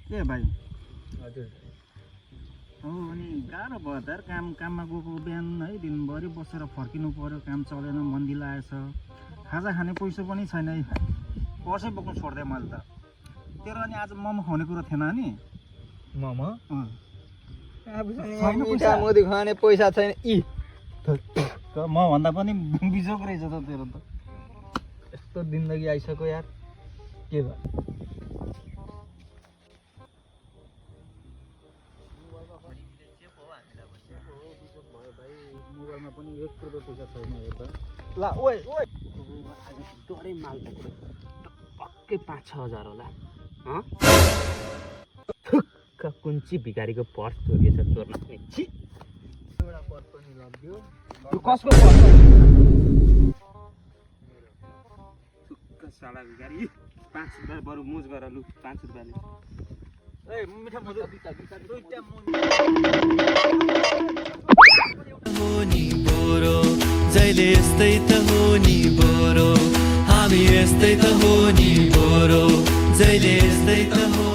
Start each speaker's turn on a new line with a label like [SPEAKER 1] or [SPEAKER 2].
[SPEAKER 1] के भाइ
[SPEAKER 2] हजुर
[SPEAKER 1] हो अनि गाह्रो भयो त काममा गएको बिहान है दिनभरि बसेर फर्किनु पर्यो काम चलेन मन्दी लागेछ खाजा खाने पैसा पनि छैन पर्सै बोक्नु छोड्दै मैले त तेरो अनि आज मोमो खुवाउने कुरो थिएन नि
[SPEAKER 2] मोमो
[SPEAKER 1] छैन
[SPEAKER 2] मिठा मुदी खुवाउने पैसा छैन
[SPEAKER 1] म भन्दा पनि बिजोक रहेछ त तेरो त
[SPEAKER 2] यस्तो जिन्दगी आइसक्यो यार के भयो
[SPEAKER 1] मोबाइलमा पनि 1 रुपैयाँ पैसा छैन यो त
[SPEAKER 2] ल ओए ओए
[SPEAKER 3] आज डरै माल पक्रो पक्कै 5-6 हजार होला थुक्क कुन्ची भिखारीको पर्स चोरिएछ चोर्न पनि छि
[SPEAKER 2] एउटा पर्स पनि लग्यो
[SPEAKER 3] यो कसको पर्स थुक्क साला भिखारी 5 रुपैयाँ बरु मुज गर लु 5 रुपैयाँले
[SPEAKER 2] ए मिठा मुदी दुईटा
[SPEAKER 4] हो नि बोरो जहिले यस्तै त हो नि बोरो हामी यस्तै त हो नि बोरो जहिले यस्तै त हो